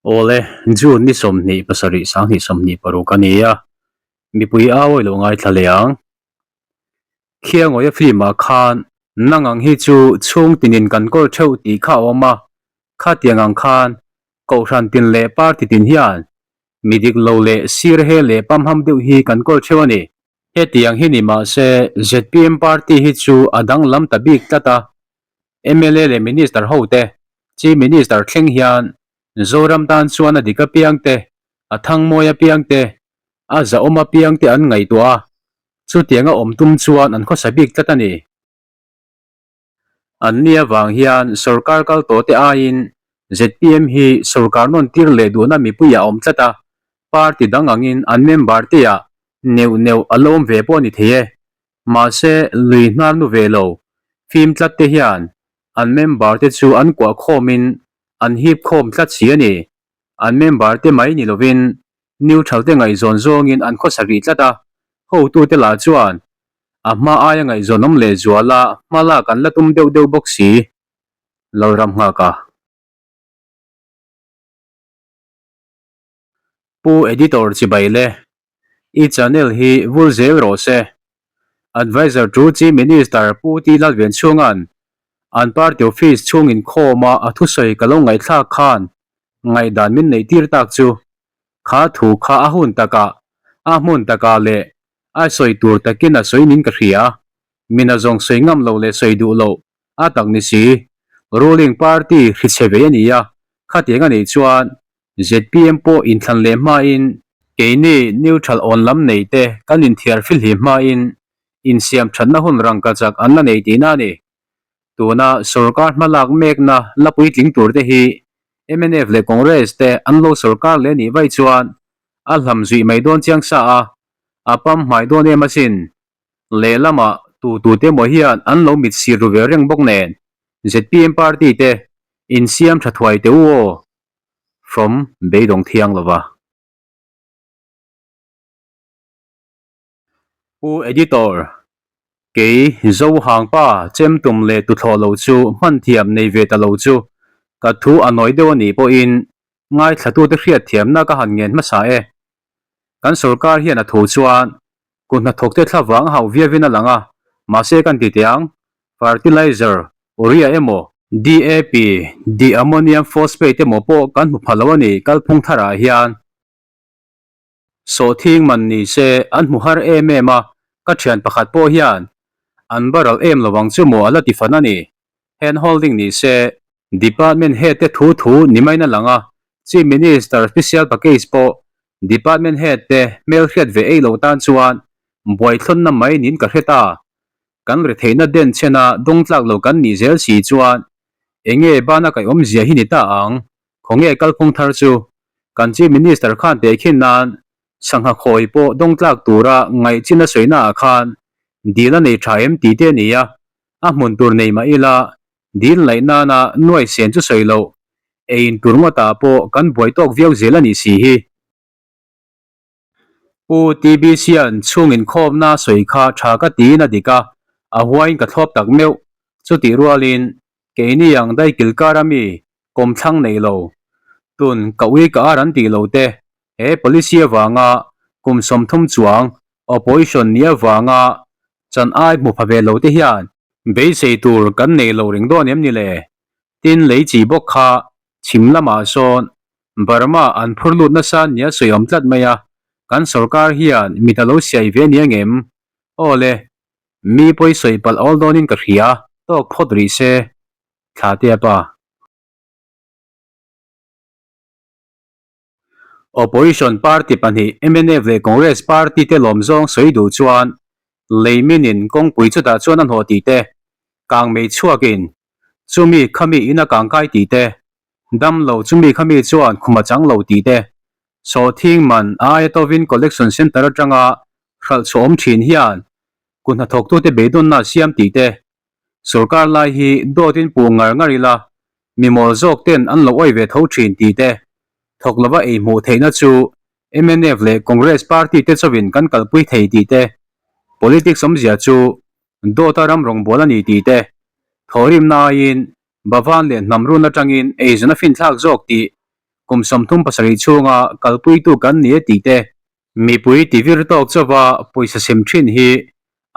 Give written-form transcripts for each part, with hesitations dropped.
Awle, June ni 27 2026 a ni a, mipui au a ilo ngaithla leh ang. Khiangawia film ah khan nang ang hi chu chhung tinin kan kawl theuh tih kha a awm a, khatiang ang khan kohhran tin leh party tin hian mi dik lo leh sir he leh pamham deuh hi kan kawl theuh a ni. Hetiang hi ni mahse zpm party hi chu a danglam ta bik tlat a, mla leh minister ho te, chief minister thleng hian Zoram tan chuan a dik apiang te, a thangmawi apiang te, a zahawm apiang te an ngaihtuah a, chutiang a awm tum chuan an khawsa bik tlat a ni. An ni avang hian sorkar kal tawh te aiin zpm hi sorkar nawn tir leh duhna mipui ah a awm tlat a, party dang angin an member te ah neuh neuh a la awm ve pawh a ni thei e. Mahse lui hnar nu ve lo, fim tlat te hian an member te chu an kuah khawmin an hip khawm tlat si a ni. An member te mai ni lovin neutral te ngaihzawn zawngin an khawsa rih tlat a, hotute lah chuan a hma aia ngaihzawn awm leh zuala hma lak an la tum deuh deuh bawk si. Lalram nghak a. Pu Editor chibai le. I channel hi vul zel rawh se. Adviser to Chief Minister Pu T Lalvenchhunga'n an party office chhung inkhawma a thusawi ka lo ngaihthlak khan ngaihdan min neih tir tak chu kha thu kha a hun takah, a hmun takah leh a sawi tur takin a sawi nin ka hria. Mina zawng sawi ngam lo leh sawi duh loh a tak ni si. Ruling party hrichhe ve a ni a, khatiang a nih chuan zpm pawh inthlan leh hmain keini neutral awn lam nei te kan inthiar filhlim hmain insiam thatna hun rangkachak an la nei tihna a ni. Tuna sorkar hmalak mekna la puitling tur te hi mnf leh Congress te an lo sorkar leh nih vaih chuan a hlam zuih mai dawn chiang sa a, a pam hmai dawn em asin. Lehlamah tu tu te emaw hian an lo mit sir ru ve reng bawk nen zpm party te insiam tha thuai teh u aw. From Beidawng Thiang lova. Pu Editor, kei Zohang pa chem tum leh tuthlawh lo chu hman thiam nei ve ta lo chu ka thu a nawi deuh a nih pawhin ngaithlatute hriat thiamna ka han ngen hmasa e. Kan sorkar hian a thu chuan kut hnathawkte thlavang a hauh viavin a lang a, mahse kan ti teh ang, fertilizer, urea emaw, DAP, di-ammonium phosphate emaw pawh kan hmu pha lo a ni kalphung tharah hian. Sawhthing man ni se an hmu har em em a, ka thian pakhat pawh hian an baral em lo ang chu maw a la ti fan a ni. Hand holding ni se Department head te thu thu ni maiin a lang a, Chief Minister special package pawh Department head te hmelhriat ve ei lo tan chuan buaithlawnna mai niin ka hre ta. Kan retheihna den chhena dawngtlak lo kan nih zel si chuan enge bana kaih awmzia hi ni ta ang? Khawnge kalphung thar chu kan Chief Minister khan tehkhin nan sangha khawi pawh dawngtlak tura ngaih chin a sawina ah khan dil a nei tha em tih te a ni a, a hmun tur nei mah ila dil laih nana nuai sen chu sawi loh eiin tur ngawtah pawh kan buai tawk viau zel a nih si hi. Pu TBC-a'n chhung inkhawmna sawi kha tha ka tiin a dik a, a huaiin ka thlawp tak meuh. Chutih rualin, keini ang daikil kara mi kawmthlang nei lo, tun ka ui ka ar an tih lo te, he policy avanga kum 30 chuang opposition ni avanga chan ai hmu pha ve lo te hian beisei tur kan nei lo reng dawn em ni le? Tin lei chi bawk kha chhim lamah sawn Burma an phur lut nasa nia sawi awm tlat mai a, kan sorkar hian mit a lo siai ve nia ngem? Aw le, mi pawi sawi palh awl dawnin ka hria, tawk phawt rih se, thla te a pa. Opposition party pahnih mnf leh Congress party te lawm zawng sawi duh chuan leiminin kawngpui chutah chuan a hnawh tih te, kangmei chhuakin chumi khami in a kangkai tih te, Dam lo chumi khami chuan khum a chang lo tih te, sawhthing man aia tovin collection centre atanga hralh chhuah awm thin hian kut hnathawktute beidawnna a siam tih te, sorkar lai hi dawtin puh ngar ngar ila mi mawl zawk ten an lo awih ve tho thin tih te, thawk lova ei hmuh theihna chu mnf leh Congress party te chawin kan kalpui thei tih te, politics awmzia chu dawta ram rawngbâwl a ni tih te, thawhrimna aiin Bavan leh hnam run atangin eizawn a finthlak zawk tih kum 37 chhunga kalpuitu kan ni e tih te, mipui tivir tawk chauva pawisa sem thin hi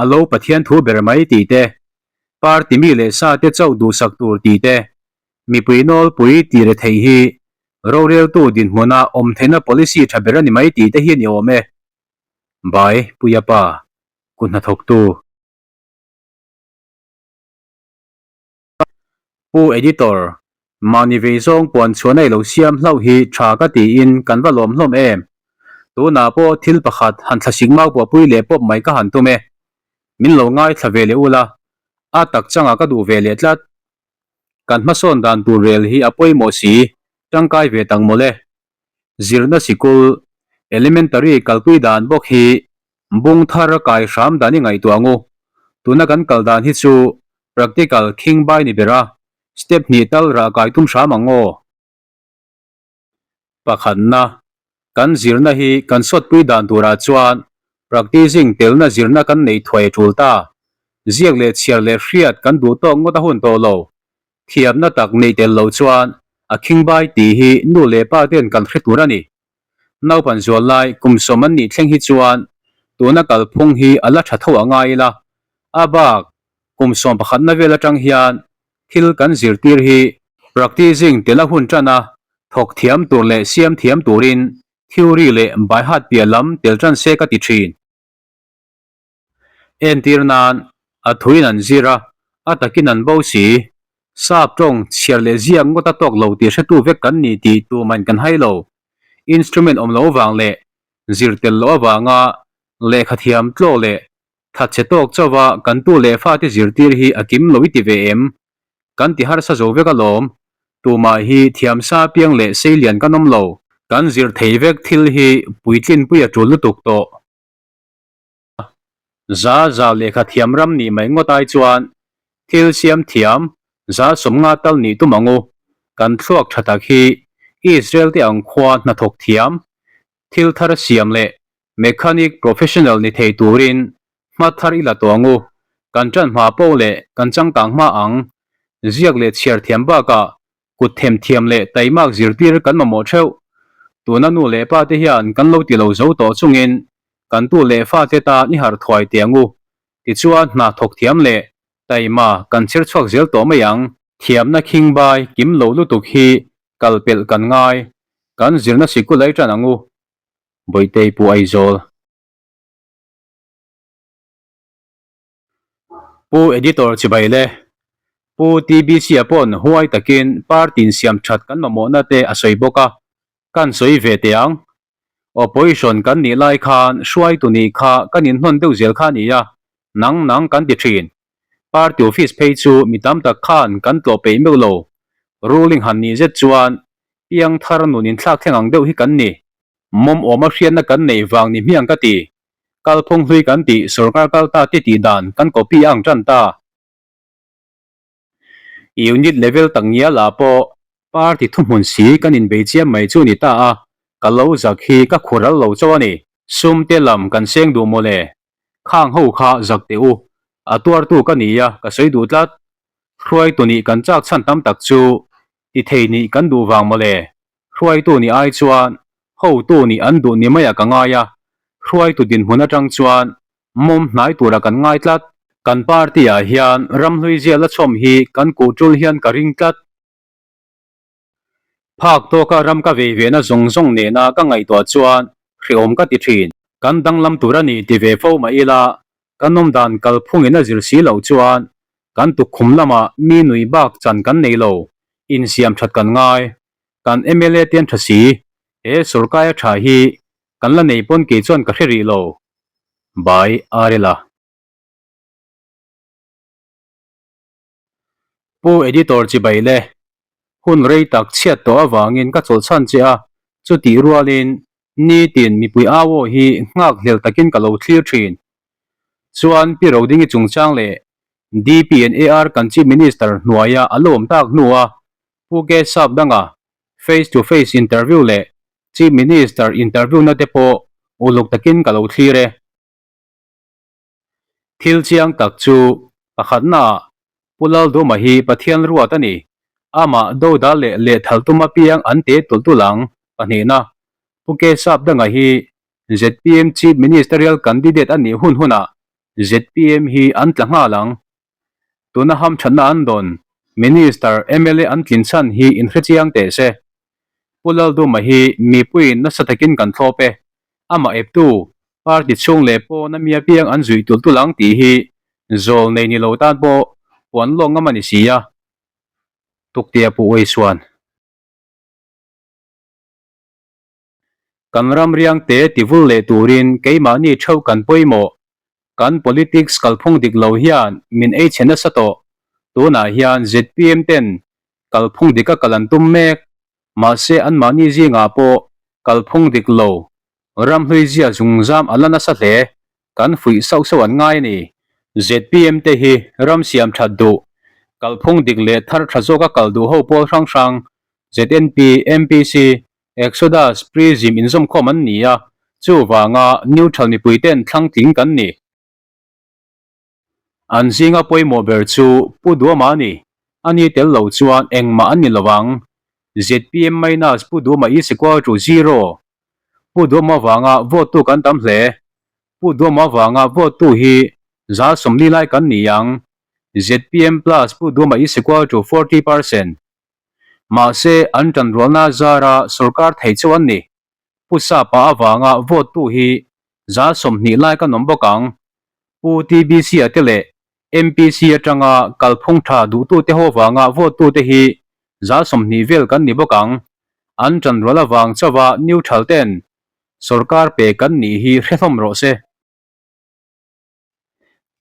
a lo Pathian thu ber mai tih te, party mi leh sa te chauh duhsak tur tih te, mipui nawlpui tih re theih hi roreltu dinhmuna awm theihna policy tha ber a ni mai tih te hi a ni awm e. Bai Puia pa, ku hnathawktu. Pu Editor, mahni vei zawng puan chhuahna i lo siam hlauh hi tha ka tiin kan va lawm hlawm em. Tunah pawh thil pakhat han thlasik mau puahpui leh pawp mai ka han tum e. Min lo ngaithla ve leh ula, a tak changah ka duh ve leh tlat. Kan hmasawn dan tur rel hi a pawimawh si, tangkai ve tak mawle. Zirna sikul, Elementary kalpui dan bawk hi Bung thar kai hram dan i ngaihtuah ang u. Tuna kan kal dan hi chu practical khing bai ni ber a, step hnih tal rah kai tum hram ang aw. Pakhatna, kan zirna hi kan sawtpui dan turah chuan practicing telna zirna kan neih thuai a tul ta. Ziak leh chhiar leh hriat kan duh tawk ngawt a hun tawh lo. Thiamna tak neih tel lo chuan a khing bai tih hi nu leh pa ten kan hre tur a ni. Naupan zual lai kum sawm an nih thleng hi chuan tuna kalphung hi a la tha tho a ngai ila, a bak kum sawm pakhatna vel atang hian thil kan zirtir hi practicing tel a hun tan a, thawk thiam tur leh siam thiam turin theory leh baihat piah lam tel tan se ka ti thin. Entir nan, a thuin an zir a, a takin an bo si. Sap tawng chhiar leh ziak ngawt a tawk lo tih hretu vek kan ni tih tumain kan hai lo. Instrument awm lo avang leh zir tel loh avanga lehkha thiam tlaw leh thatchhe tawk chauha kan tu leh fate zirtir hi a kim lo i ti ve em? Kan ti harsa zo vek alawm. Tumah hi thiam sa piang leh seilian kan awm lo. Kan zir thei vek thil hi puitlinpui a tul lutuk tawh. Za za lehkha thiam ram nih mai ngawt ai chuan thil siam thiam za 50 tal nih tum ang u. Kan thluak tha tak hi Israel te ang khua hnathawk thiam, thil thar siam leh mechanic professional ni thei turin hma thar i la tawh ang u. Kan tan hma poh leh kan changkang hma ang. Ziak leh chhiar thiam bakah Kut themthiam leh taimak zirtir kan mamawh theuh. Tuna nu leh pa te hian kan lo ti lo zo tawh chungin kan tu leh fa te tan i harh thuai teh ang u. Tichuan hna thawk thiam leh taima kan chher chhuak zel tawh mai ang. Thiamna khingbai kim lo lutuk hi kal pelh kan ngai. Kan zirna sikul ai tan ang u. Bawitei Pu Aizawl. Pu Editor chibai le. Pu TBC-a pawn huai takin party insiam that kan mamawhna te a sawi bawk a, kan sawi ve teh ang. Opposition kan nih lai khan hruaitu nih kha kan inhnawn deuh zel kha a ni a, nang nang kan ti thin. Party office phei chu mi tam tak khan kan tlawh peih meuh lo. Ruling han nih zet chuan piang thar nun inthlak thleng ang deuh hi kan ni. Mawm awma hriatna kan neih vang ni hmiang ka ti. Kalphung hlui kan tih sorkar kal ta te tih dan kan copy a ang tan ta. Unit level tak ngial ah pawh party thuhmun si kan inbei chiam mai chu ni ta a, ka lo zak hi ka khur al lo chauh a ni. Sum te lam kan seng duh mawle, khang ho kha zak teh u, a tuartu ka ni a ka sawi duh tlat. Hruaitu nih kan chak chhan tam tak chu ti thei nih kan duh vang mawle, Hruaitu nih ai chuan hotu nih an duh ni maiah ka ngai a, hruaitu dinhmun atang chuan mawm hnai tura kan ngai tlat. Kan party ah hian ramhlui zia la chhawm hi kan kuh tul hian ka ring tlat. Phak tawka ram ka vei vena zawng zawng nena ka ngaihtuah chuan hrehawm ka ti thin. Kan danglam tur a ni ti ve fo mah ila, kan awmdan kalphungin a zir si loh chuan kan tukkhum lamah mi nui bak chan kan nei lo, insiam that kan ngai. Kan mla te an tha si, he sorkai a tha hi kan la nei pawn kei chuan ka hre rih lo. By Arela. Pu Editor chibai le, hun rei tak chhiat tawh avangin ka chawlhchhan che a, chutih rualin nitin mipui au aw hi nghak hlel takin ka lo thlir thin. Chuan Pi Rodingi chungchang leh DP and AR kan Chief Minister hnuaia a lo awm tak hnua Pu K Sapdanga face to face interview leh Chief Minister interview na te pawh uluk takin ka lo thlir e. Thil chiang tak chu pakhatnaah Pu Lalduma hi Pathian ruat a ni. Amah dodal leh lehthal tum apiang an te tulh tulh ang. Pahnihna, Pu K Sapdanga hi zpm Chief Ministerial Candidate a nih hun hunah zpm hi an tla nghal ang. Tuna hamthatna an dawn, Minister, mla an tlin chhan hi inhrechiang teh se. Pu Lalduma hi mipuiin nasa takin kan thlawp e. Amah eptu, party chhung leh pawn a mi apiang an zuih tulh tulh ang tih hi zawl nei ni lo tan pawh puan lawk ngam a ni si a, Tuktia Pu Uai chuan. Kan ram riangte tivul leh turin keimahni theuh kan pawimawh. Kan politics kalphung dik lo hian min ei chhe nasa tawh. Tunah hian zpm ten kalphung dika kal an tum mek. Mahse anmahni zingah pawh kalphung dik lo ramhlui zia zungzam a la nasa hle. Kan fuih sauh sauh an ngai a ni. Zpm te hi ram siam that duh, kalphung dik leh thar tha zawka kal duh ho pawl hrang hrang ZNP, MPC, Exodus, Prism inzawmkhawm an ni a, chuvanga neutral mipuiten thlang tling kan ni. An zinga pawimawh ber chu Pu Duama a ni. Ani tel lo chuan engmah an ni lo ang. Zpm minus Pu Duama is equal to zero. Pu Duama vanga vote tu kan tam hle. Pu Duama vanga vote tu hi 40 lai kan ni ang. Zpm plus Pu Duama is equal to 40%. Mahse, an tanrualna zara sorkar thei chu an ni. Pu Sapa avanga vote tu hi 20 lai kan awm bawk ang. Pu TBC-a te leh MPC atanga kalphung tha duhtute ho avanga vote tute hi 20 vel kan ni bawk ang. An tanrual avang chauha neutral ten sorkar pe kan nih hi hre hlawm rawh se.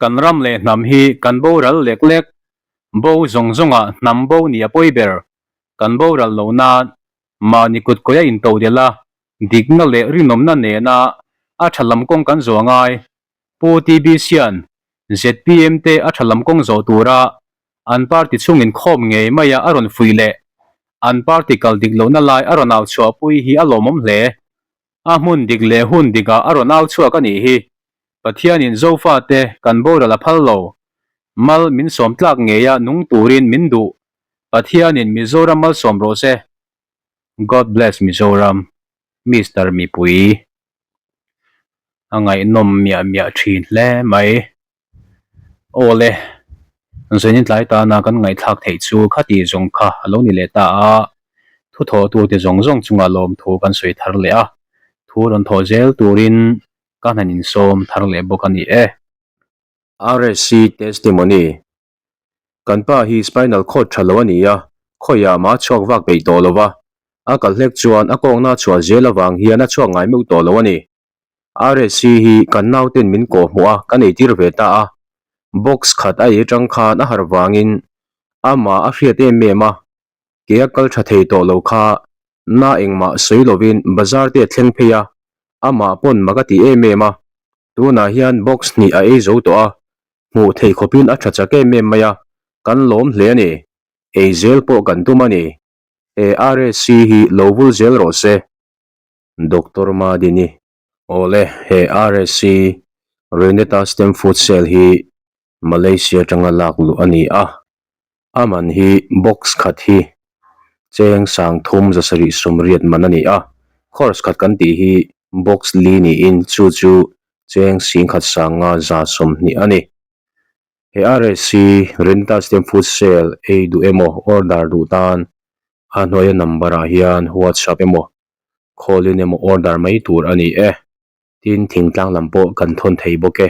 Kan ram leh hnam hi kan boral lek lek, bo zawng zawngah hnam bo ni a pawi ber. Kan boral loh nan mahni kut kawi a into delh a, dikna leh rinawmna nena a tha lam kawng kan zawh a ngai. Pu TBCa'n zpm te a tha lam kawng zawh tura an party chhungin khawm ngei maia a rawn fuih leh an party kal dik lohna lai a rawn au chhuahpui hi a lawmawm hle. A hmun dik leh hun dikah a rawn au chhuak a nih hi. Pathianin Zofate kan boral a phal lo. Mal min sawm tlak ngeia nung turin min duh. Pathianin Mizoram malsawm rawh se. God bless Mizoram. Mister Mipui. A ngaihnawm miah miah thin hle mai. Aw le, zanin tlai tana kan ngaihthlak theih chu khati zawng kha a lo ni leh ta a, thu thawhtute zawng zawng chungah lawmthu kan sawi thar leh a, thu rawn thawh zel turin ka hnan insawm thar leh bawk a ni e. RSC Testimony Kan pa hi spinal cord tha lo a ni a, khawiah mah a chhuak vak peih tawh lo va, a kal hlek chuan a kawngna a chhuah zel avang hian a chhuak ngai meuh tawh lo a ni. RSC hi kan nauten min kawh hmuh a, kan eitir ve ta a. Box khat a ei atang khan a harh vangin amah a hriat em em a, ke a kal tha thei tawh lo kha na engmah sawi lovin bazar te a thleng phei a, amah pawn mak a ti em em a. Tunah hian box hnih a ei zo tawh a, hmuh theih khawpin a tha chak em em mai a, kan lawm hle a ni. Ei zel pawh kan tum a ni. He RSC hi lo vul zel rawh se. Doctor Madini, Awle, he RSC, Reneta Stem Food Cell hi Malaysia atanga lak luh a ni a, a man hi box khat hi cheng 30 780 man a ni a, course khat kan tih hi box li niin chu chu cheng 10,5 120 a ni. He RSC, Reneta Stem Food Cell ei duh emaw order duh tan A hnuaia number ah hian WhatsApp emaw call in emaw order mai tur a ni e. Tin, thingtlang lam pawh kan thawn thei bawk e.